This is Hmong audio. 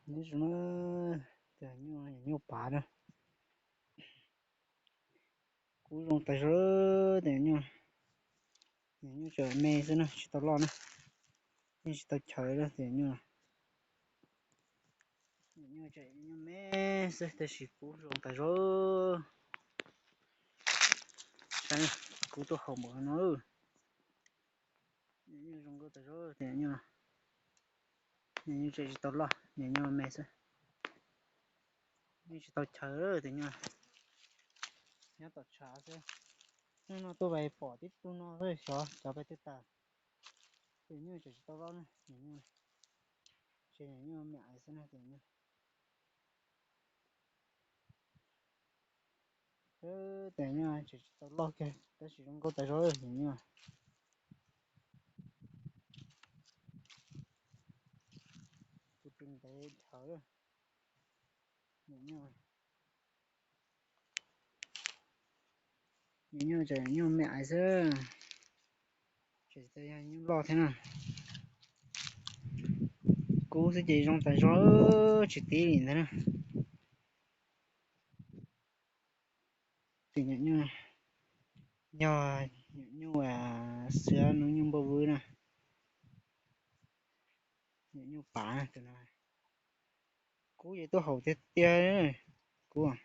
Nyob zoo na, tus nyuj, nyuj pav na. Kub zoo tas zog, tus nyuj, nyuj tseem me xwb na, tsis tau loj na, yeej tsis tau chaw na tus nyuj. Nyuj tseem nyuj me xwb tab sis kub zoo tas zog. Saib, kub tuaj haus npaum no. Nyuj zoo nkauj tas zog tus nyuj. Nyuj tseem tsis tau loj, nyuj me xwb. Yeej tsis tau chaw tus nyuj. Nyob tom tshav xwb. Hnub no tuaj pais pom tib tug no xwb, xyov cov pais twg tas. Tus nyuj tseem tsis tau loj na, nyuj, tseem nyuj me ais xwb na tus nyuj. Tus nyuj tseem tsis tau loj kiag tab sis zoo nkauj tas zog tus nyuj. Tus tus ntev dhawv. Nyuj, nyuj tseem nyuj me ais xwb, tsis tau yog nyuj loj thiab na. Kub xwb ces zoo tas zog tsis tib li ntag na. Tus nyuj, yog nyuj, nyuj xiab hnub nyuj npauj vwb na. Nyuj, nyuj pav na tus no. Kub ces tuaj haus tiag tiag, kub.